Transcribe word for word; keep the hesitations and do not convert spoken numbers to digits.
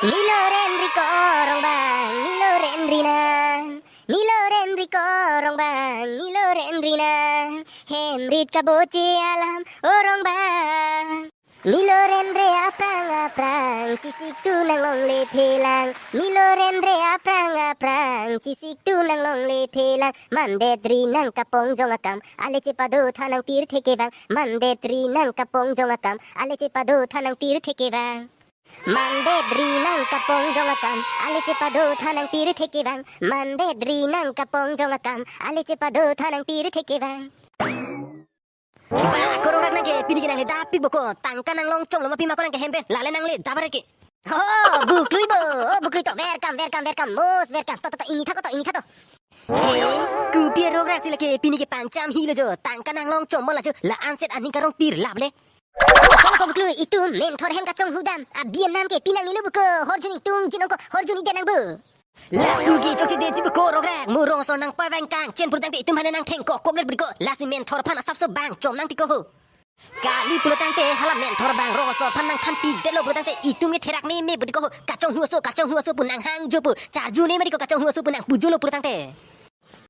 Nilo rendri ko rongbang, nilo rendri nang. Nilo rendri ko rongbang, nilo rendri nang. Hem rit kaboche alam o rongbang. Nilo rendre aphrang aphrang, chisik tu nanglongle phelang. Nilo rendre aphrang aphrang, chisik tu nanglongle phelang. Mandet ri nang kapongjong akam, ale chepado tha nang pirthe kevang. Mandet ri nang kapongjong akam, ale chepado tha nang pirthe kevang. Mandet ri nang kapongjong akam, ale chepado tha nang pirthe kevang. Mandet ri nang kapongjong akam, ale chepado tha nang pirthe kevang. Ba, ko Rongrak nang ke pini ke nangle dap pik bo ko, tangka nanglong chonglo ma pima ko nang ke hem pen, lale nangle dap bare ke. Ho, Buklui bo, o Buklui to, welcome, welcome, welcome, most welcome. To, to, to, ingni tha ko to, ingni tha to. He, kopi Rongrak si lake pini ke pangcham hilo jo, tangka nanglong chong mo la jo, la-an set aning karong tir lap le. Chong ko Buklui, itum menthor hem kachonghu dam, a Vietnam ke pinang nilo buko, horjuni tung jinong ko, horjuni denang bu. Lapu ke chokche detji buko Rongrak, mo rong asor nang pavang kangchen purtangte itum hane nang thengkok kok le buko, lasi menthor aphan asapso bang chom nang tiko ho. Kali pulotangte hala menthor bang rong asor aphan nang thanpi detlo pulotangte itum ke therak meme buko ho, kachonghu aso, kachonghu aso pu nang hangjo pu, charju ne mari ko kachonghu aso pu nang pujo lo pulotangte.